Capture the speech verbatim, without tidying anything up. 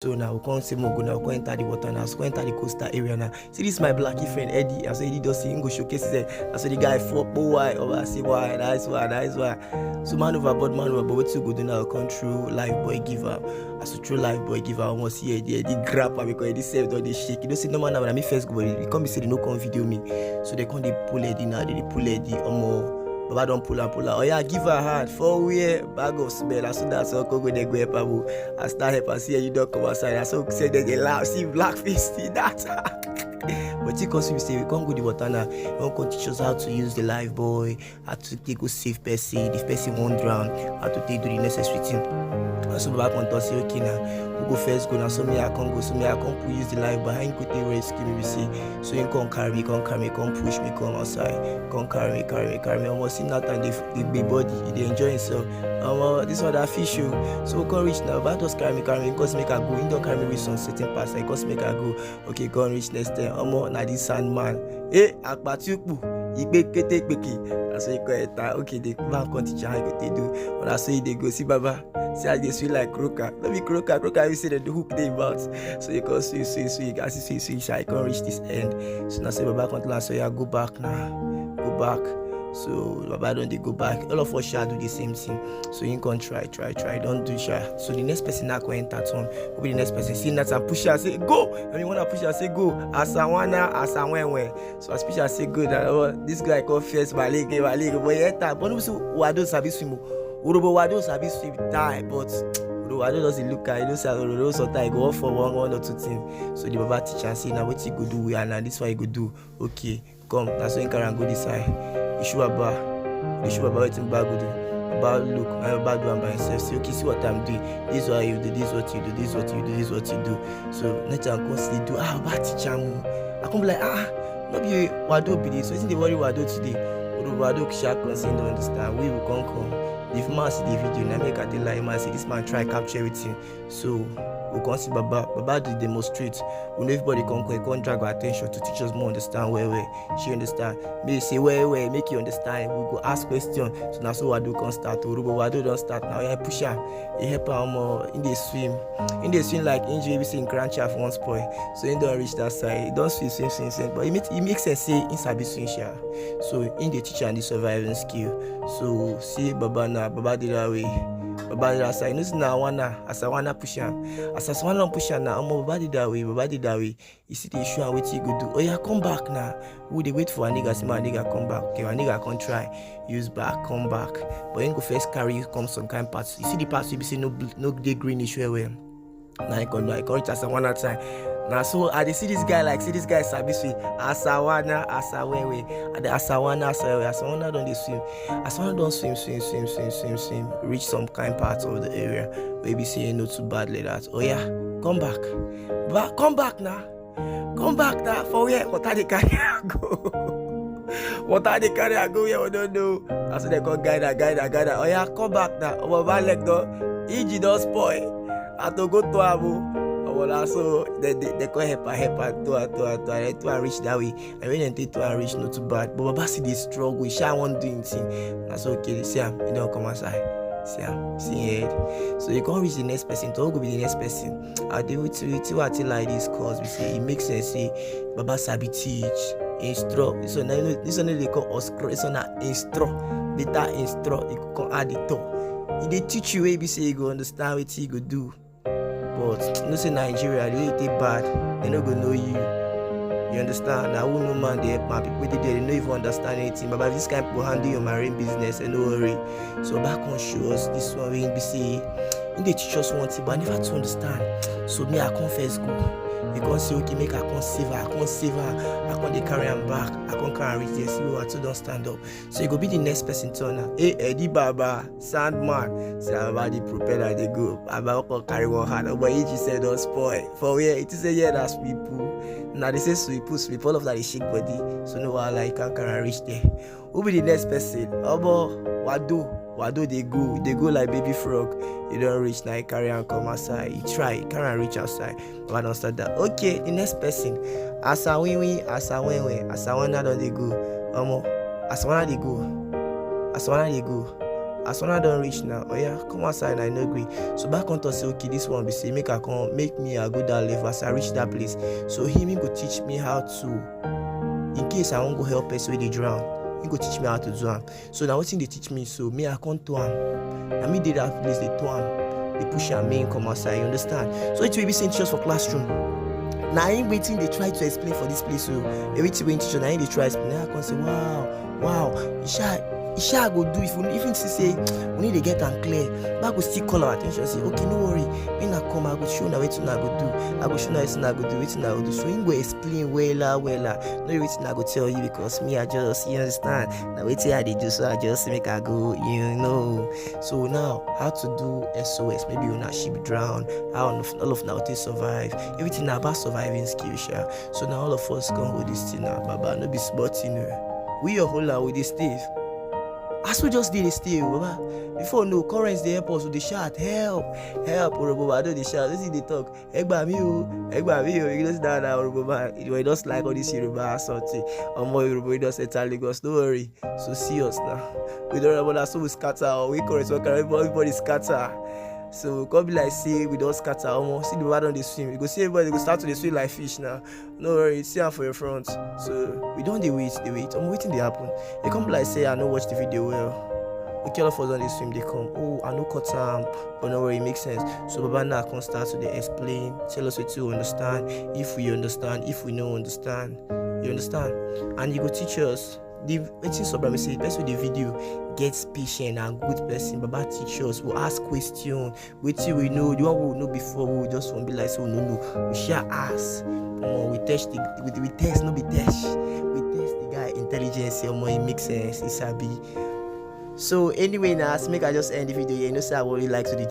So now we come say more go now, we come enter the water now, we come enter the coastal area now. See this my blackie friend Eddie. I say Eddie does see him go showcase himself. I say the guy for oh why? Oh, I say why? That's why. That's why. So man overboard, man overboard. What you go do now? Come through life boy give up. As a true life boy give up, almost see Eddie. Eddie grab am because Eddie self don dey shake. You know say no man now when I meet first go, but he come be say they no come video me. So they come dey pull Eddie now. They dey pull Eddie. Omo, Baba don pull am pull am. Oh yeah, give her hand for where bag of smell. As soon as Uncle go dey go help am o. As that help am see Eddie don come outside. As so say they dey laugh. See black face see that. But he come see we say we come go the water now. He come teach us how to use the life boy, how to take go save person, if person wan drown, how to take do the necessary thing. And so Baba come talk say okay now, we go first go now. So me I come go, so me I come put use the life boy. How him go take rescue me? We say so him come carry me, come carry me, come push me, come outside, come carry me, carry me, carry me. Almost see that time the the big body, he dey enjoy himself. Omo, this one that fish o. So we come reach now, Baba just carry me, carry me, him come say make I go. Him don carry me reach some certain parts, he come say make I go. Okay, come reach next time. Omo, na this sand man. Hey, akpatiupu, ikpe kete kpeke. I say, go enter. Okay, the man come teach am how you go take do. When I say they go see Baba, see how they swim like croaker. No be croaker, croaker, we say the hook dey mouth. So you come swim, swim, swim. As you swim, swim, sha, you come reach this end. So now say Baba come tell am, so yeah, go back now. Go back. So Baba don dey go back. All of us sha do the same thing. So him come try, try, try. Don't do sha. So the next person now come enter turn. Who be the next person? See that and push am say go. I mean, when I push am say go. Asawana, asawenwe. So as push am say go, that oh, this guy come first, Malege, Malege. But he enter. But no be so Wado sabi swim o. Urobo Wado sabi swim die, but Urobo Wado just dey look at, you know say Urobo sometimes go off for one, one or two things. So the Baba teach am say na wetin you go do we and na this one you go do. Okay, come. Na so him carry am go this side. Ishu Baba, Ishu Baba, wetin Baba go do? Baba look, and Baba do am by himself. Say okay, see what I'm doing. This is what you do. This is what you do. This is what you do. This is what you do. So next time I come see do, ah, Baba teach am o. I come be like, ah, no be Wado be this. Wetin dey worry Wado today? Odo Wado sha come say he don understand. We will come come. If man see the video, na make I dey lie. Man say this man try capture everything. So we come see Baba. Baba dey demonstrate. We know everybody come come, come drag our attention to teach us more understand well well. She understand. Me say well well, make you understand. We go ask question. So na so Wado come start. Orubo Wado don start now. Yeah, push am. He help am more. In dey swim. In dey swim like injury we say in crunch half one spoil. So he don reach that side. He don swim, swim, swim, swim. But he make, he make sense say he sabi swim sha. So he dey teach am the surviving skill. So see Baba now, Baba dey that way. Baba dey that side. You know say na Awana, as Awana push am. As Awana don push am now, omo, Baba dey that way, Baba dey that way. You see the issue and wetin you go do. Oh yeah, come back now. We dey wait for Aniga, see my Aniga come back. Okay, Aniga come try use back, come back. But him go first carry you come some kind parts. You see the parts you be say no bl- no dey greenish well well. Na him come do, I come reach Asawana time. Na so I dey see this guy like say this guy sabi swim. Asawana, Asawewe, and the Asawana, Asawewe, Asawana don dey swim. Asawana don swim, swim, swim, swim, swim, swim. Reach some kind parts of the area. Wey be say no too bad like that. Oh yeah, come back, back, come back now. Come back now for where water dey carry am go. Water dey carry am go where we no know. As they come guide am, guide am, guide am. Oh yeah, come back now. Omo, my leg don, engine don spoil. I to go to am o. Omo, na so they they they come help am, help am to am, to am, to am. They to am reach that way. And when they take to am reach, not too bad. But Baba see the struggle. He sha wan do him thing. Na so okay, see am. He don come outside. See am, see him head. So you come reach the next person. To go be the next person. I dey with with what I like this cause we say it makes sense. Say Baba sabi teach, instruct. This one, this one they call us. This one na instruct. Better instruct. You can add it up. He dey teach you wey be say you go understand wetin you go do. But you know say Nigeria, the way e take bad, they no go know you. You understand? Na who no man dey help man. People wey dey there, they no even understand anything. But by this kind people handle your marine business, and no worry. So back come show us this one wey be say he dey teach us one thing, but I never too understand. So me, I come first go. He come say okay, make I come save her, I come save her, I come dey carry am back, I come carry am reach there. See, we too don stand up. So e go be the next person turn now. Hey, Eddie Baba, Sandman. Say Baba the propeller dey go. Baba come carry one hand. Oh boy, he just said don spoil. For where it is a year that sweep. Now they say sweep, sweep. All of that is shake body. So no wahala, you can't carry am reach there. Who be the next person? Omo, Wado. Wado dey go, dey go like baby frog. You don reach now, you carry am come outside. You try, you carry am reach outside. Baba don start that. Okay, the next person. Asawinwin, Asawenwe, Asawana don dey go. Omo, Asawana dey go. Asawana dey go. As una don reach now, oya, come outside na, e no gree. So Baba come talk say, okay, this one be say make I come, make me I go that level. As I reach that place, so him, he go teach me how to, in case I wan go help person wey dey drown, he go teach me how to do am. So na wetin dey teach me, so me I come to am. Na me dey that place dey to am, dey push am make him come outside, you understand? So it will be same teachers for classroom. Na him wetin dey try to explain for this place, so everything wey teacher na him dey try explain. Na I come say, wow, wow, e sha, e sha go do. If we, if him see say we need to get am clear, Baba go still call our attention, say, okay, no worry, me na come, I go show una wetin I go do, I go show una wetin I go do, wetin I go do. So him go explain wella wella. No be wetin I go tell you, because me, I just, you understand, na wetin I dey do, so I just make I go, you know. So now, how to do S O S? Maybe una ship drown, how all of, all of una go take survive. Everything na about surviving skill, sha. So now all of us come hold this thing now, Baba, no be small thing o. We your whole, we dey stay. As we just dey dey stay o, Baba. Before no, currents dey help us, we dey shout, help, help, Orobo, I no dey shout, wetin dey talk? Ẹ gbà mí o, ẹ gbà mí o. You know say that na Orobo man, you know, he just like all this Yoruba something. Omo, Orobo, he just enter Lagos, no worry. So see us now. We don run, so we scatter, we currents, everybody, everybody scatter. So come be like say we don scatter, omo, see the way I don dey swim. You go see everybody go start to dey swim like fish now. No worry, see am for your front. So we don dey wait, dey wait. Omo, wetin dey happen? E come be like say I no watch the video well. Okay, all of us don dey swim, dey come. Oh, I no cut am, but no worry, e make sense. So Baba now come start to dey explain, tell us wetin we understand, if we understand, if we no understand. You understand? And he go teach us. The wetin Sobra be say, the person with the video gets patient and good person. Baba teach us. We ask question, wetin we know, the one we know before, we just wan be like say we no know. We shall ask. Omo, we test the, we, we test, no be test. We test the guy intelligence. Omo, e make sense, e sabi. So anyway, now, as make I just end the video here. You know say I really like to dey